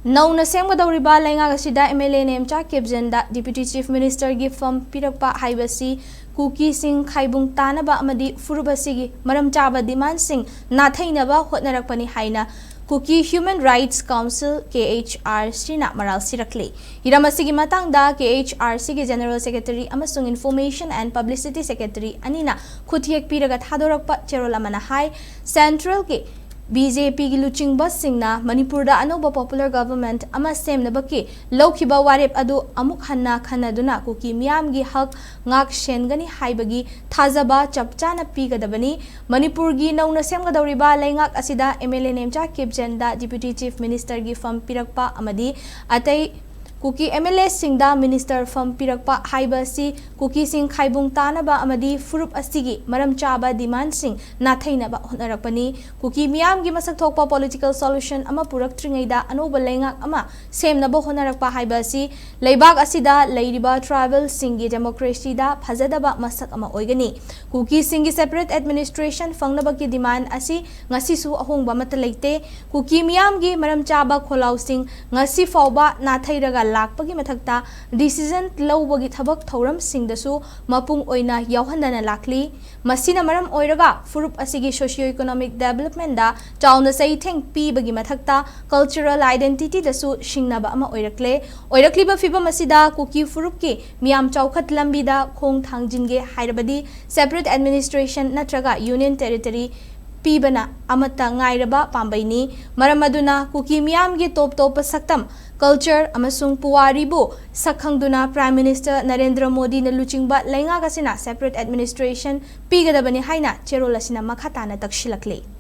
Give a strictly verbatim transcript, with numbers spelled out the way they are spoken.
ꯅꯧꯅ ꯁꯦꯝꯒꯗꯧꯔꯤꯕ ꯂꯩꯉꯥꯛ ꯑꯁꯤꯗ MLA Nemcha ꯀꯤꯞꯖꯟꯗ Deputy Chief Minister ꯒꯤ ꯐꯝ ꯄꯤꯔꯛꯄ ꯍꯥꯏꯕꯁꯤ ꯀꯨꯀꯤꯁꯤꯡ ꯈꯥꯏꯕꯨꯡ ꯇꯥꯅꯕ ꯑꯃꯗꯤ ꯐꯨꯔꯨꯞ ꯑꯁꯤꯒꯤ ꯃꯔꯝ ꯆꯥꯕ demand ꯁꯤꯡ ꯅꯥꯊꯩꯅꯕ ꯍꯣꯠꯅꯔꯛꯄꯅꯤ ꯍꯥꯏꯅ Kuki Human Rights Council, KHRC ꯅ ꯃꯔꯥꯜ ꯁꯤꯔꯛꯂꯤ꯫ ꯍꯤꯔꯝ ꯑꯁꯤꯒꯤ ꯃꯇꯥꯡꯗ KHRC ꯒꯤ General Secretary ꯑꯃꯁꯨꯡ Information and Publicity Secretary ꯑꯅꯤꯅ ꯈꯨꯠꯌꯦꯛ ꯄꯤꯔꯒ ꯊꯥꯗꯣꯔꯛꯄ ꯆꯦꯔꯣꯜ ꯑꯃꯅ ꯍꯥꯏ, Central ꯒꯤ BJP ꯒꯤ ꯂꯨꯆꯤꯡꯕꯁꯤꯡꯅ ꯃꯅꯤꯄꯨꯔꯗ ꯑꯅꯧꯕ popular government ꯑꯃ ꯁꯦꯝꯅꯕꯒꯤ ꯂꯧꯈꯤꯕ ꯋꯥꯔꯦꯞ ꯑꯗꯨ ꯑꯃꯨꯛ ꯍꯟꯅ ꯈꯟꯅꯗꯨꯅ ꯀꯨꯀꯤ ꯃꯤꯌꯥꯝꯒꯤ ꯍꯛ ꯉꯥꯛ ꯁꯦꯟꯒꯅꯤ ꯍꯥꯏꯕꯒꯤ ꯊꯥꯖꯕ ꯆꯞ ꯆꯥꯅ ꯄꯤꯒꯗꯕꯅꯤ꯫ ꯃꯅꯤꯄꯨꯔꯒꯤ ꯅꯧꯅ ꯁꯦꯝꯒꯗꯧꯔꯤꯕ ꯂꯩꯉꯥꯛ ꯑꯁꯤꯗ MLA Nemcha ꯀꯤꯞꯖꯟꯗ Deputy Chief Minister ꯒꯤ ꯐꯝ ꯄꯤꯔꯛꯄ ꯑꯃꯗꯤ ꯑꯇꯩ ꯀꯨꯀꯤ MLA ꯁꯤꯡꯗ minister ꯐꯝ ꯄꯤꯔꯛꯄ ꯍꯥꯏꯕ ꯑꯁꯤ ꯀꯨꯀꯤꯁꯤꯡ ꯈꯥꯏꯕꯨꯡ ꯇꯥꯅꯕ ꯑꯃꯗꯤ ꯐꯨꯔꯨꯞ ꯑꯁꯤꯒꯤ ꯃꯔꯝ ꯆꯥꯕ demand ꯁꯤꯡ ꯅꯥꯊꯩꯅꯕ ꯍꯣꯠꯅꯔꯛꯄꯅꯤ꯫ ꯀꯨꯀꯤ ꯃꯤꯌꯥꯝꯒꯤ ꯃꯁꯛ ꯊꯣꯛꯄ political solution ꯑꯃ ꯄꯨꯔꯛꯇ꯭ꯔꯤꯉꯩꯗ ꯑꯅꯧꯕ ꯂꯩꯉꯥꯛ ꯑꯃ ꯁꯦꯝꯅꯕ ꯍꯣꯠꯅꯔꯛꯄ ꯍꯥꯏꯕ ꯑꯁꯤ ꯂꯩꯕꯥꯛ ꯑꯁꯤꯗ ꯂꯩꯔꯤꯕ tribal ꯁꯤꯡꯒꯤ democracy ꯗ ꯐꯖꯗꯕ ꯃꯁꯛ ꯑꯃ ꯑꯣꯏꯒꯅꯤ꯫ ꯀꯨꯀꯤꯁꯤꯡꯒꯤ separate administration ꯐꯪꯅꯕꯒꯤ demand ꯑꯁꯤ ꯉꯁꯤꯁꯨ ꯑꯍꯣꯡꯕ ꯑꯃꯠꯇ ꯂꯩꯇꯦ꯫ ꯀꯨꯀꯤ ꯃꯤꯌꯥꯝꯒꯤ ꯃꯔꯝ ꯆꯥꯕ ꯈꯣꯜꯂꯥꯎꯁꯤꯡ ꯉꯁꯤ ꯐꯥꯎꯕ ꯅꯥꯊꯩꯔꯒ ꯂꯥꯛꯄꯒꯤ ꯃꯊꯛꯇ decision ꯂꯧꯕꯒꯤ ꯊꯕꯛ ꯊꯧꯔꯝꯁꯤꯡꯗꯁꯨ ꯃꯄꯨꯡ ꯑꯣꯏꯅ ꯌꯥꯎꯍꯟꯗꯅ ꯂꯥꯛꯂꯤ꯫ ꯃꯁꯤꯅ ꯃꯔꯝ ꯑꯣꯏꯔꯒ ꯐꯨꯔꯨꯞ ꯑꯁꯤꯒꯤ socio economic development ꯗ ꯆꯥꯎꯅ ꯆꯩꯊꯦꯡ ꯄꯤꯕꯒꯤ ꯃꯊꯛꯇ cultural identity ꯗꯁꯨ ꯁꯤꯡꯅꯕ ꯑꯃ ꯑꯣꯏꯔꯛꯂꯦ꯫ ꯑꯣꯏꯔꯛꯂꯤꯕ ꯐꯤꯕꯝ ꯑꯁꯤꯗ ꯀꯨꯀꯤ ꯐꯨꯔꯨꯞꯀꯤ ꯃꯤꯌꯥꯝ ꯆꯥꯎꯈꯠ ꯂꯝꯕꯤꯗ ꯈꯣꯡ ꯊꯥꯡꯖꯤꯟꯒꯦ ꯍꯥꯏꯔꯕꯗꯤ separate administration ꯅꯠꯇ꯭ꯔꯒ union territory ꯄꯤꯕꯅ ꯑꯃꯠꯇ ꯉꯥꯏꯔꯕ ꯄꯥꯝꯕꯩꯅꯤ꯫ ꯃꯔꯝ ꯑꯗꯨꯅ ꯀꯨꯀꯤ ꯃꯤꯌꯥꯝꯒꯤ ꯇꯣꯞ ꯇꯣꯞꯄ ꯁꯛꯇꯝ, culture ꯑꯃꯁꯨꯡ ꯄꯨꯋꯥꯔꯤꯕꯨ ꯁꯛꯈꯪꯗꯨꯅ Prime Minister ꯅꯔꯦꯟꯗ꯭ꯔ ꯃꯣꯗꯤꯅ ꯂꯨꯆꯤꯡꯕ ꯂꯩꯉꯥꯛ ꯑꯁꯤꯅ separate administration ꯄꯤꯒꯗꯕꯅꯤ ꯍꯥꯏꯅ ꯆꯦꯔꯣꯜ ꯑꯁꯤꯅ ꯃꯈꯥ ꯇꯥꯅ ꯇꯛꯁꯤꯜꯂꯛꯂꯤ꯫